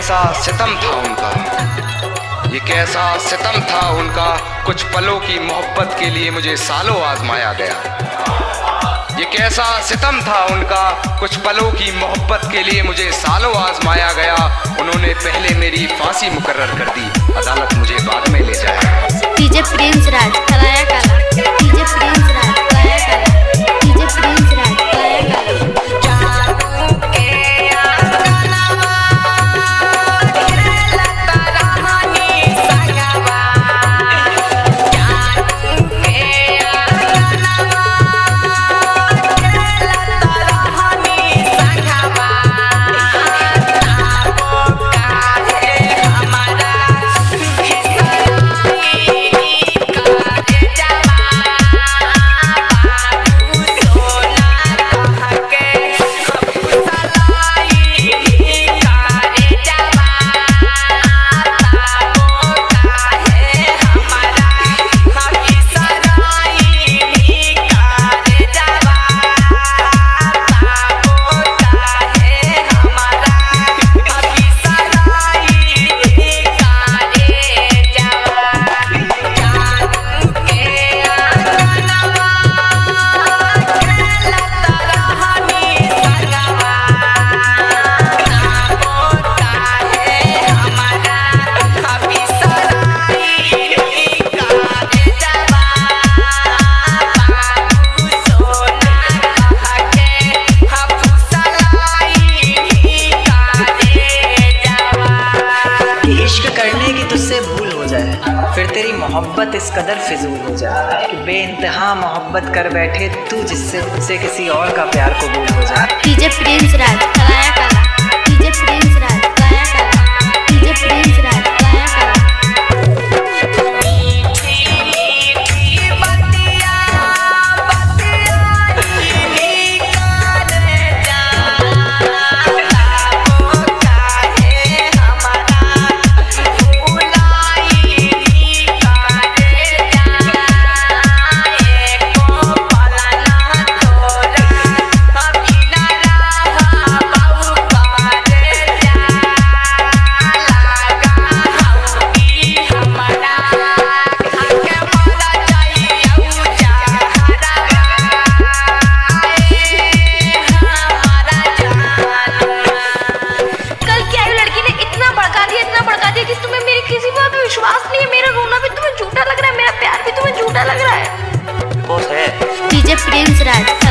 कैसा सितम था उनका, ये कैसा सितम था उनका, कुछ पलों की मोहब्बत के लिए मुझे सालों आजमाया गया। ये कैसा सितम था उनका, कुछ पलों की मोहब्बत के लिए मुझे सालों आजमाया गया। उन्होंने पहले मेरी फांसी मुकर्रर कर दी, अदालत मुझे बाद में ले जाए। डीजे प्रिंस राज कलाया काला, डीजे प्रिंस राज कलाया काला, डीजे प्रिंस राज कलाया काला। इश्क करने की तुझसे भूल हो जाए, फिर तेरी मोहब्बत इस कदर फिजूल हो जाए कि बेइंतहा मोहब्बत कर बैठे तू जिससे उसे किसी और का प्यार कबूल हो जाए। डीजे प्रिंस राज कलाया काला, डीजे प्रिंस राज कलाया काला, डीजे प्रिंस राज कलाया काला। कि तुम्हें मेरी किसी बात पे विश्वास नहीं है, मेरा रोना भी तुम्हें झूठा लग रहा है, मेरा प्यार भी तुम्हें झूठा लग रहा है। डीजे प्रिंस राज।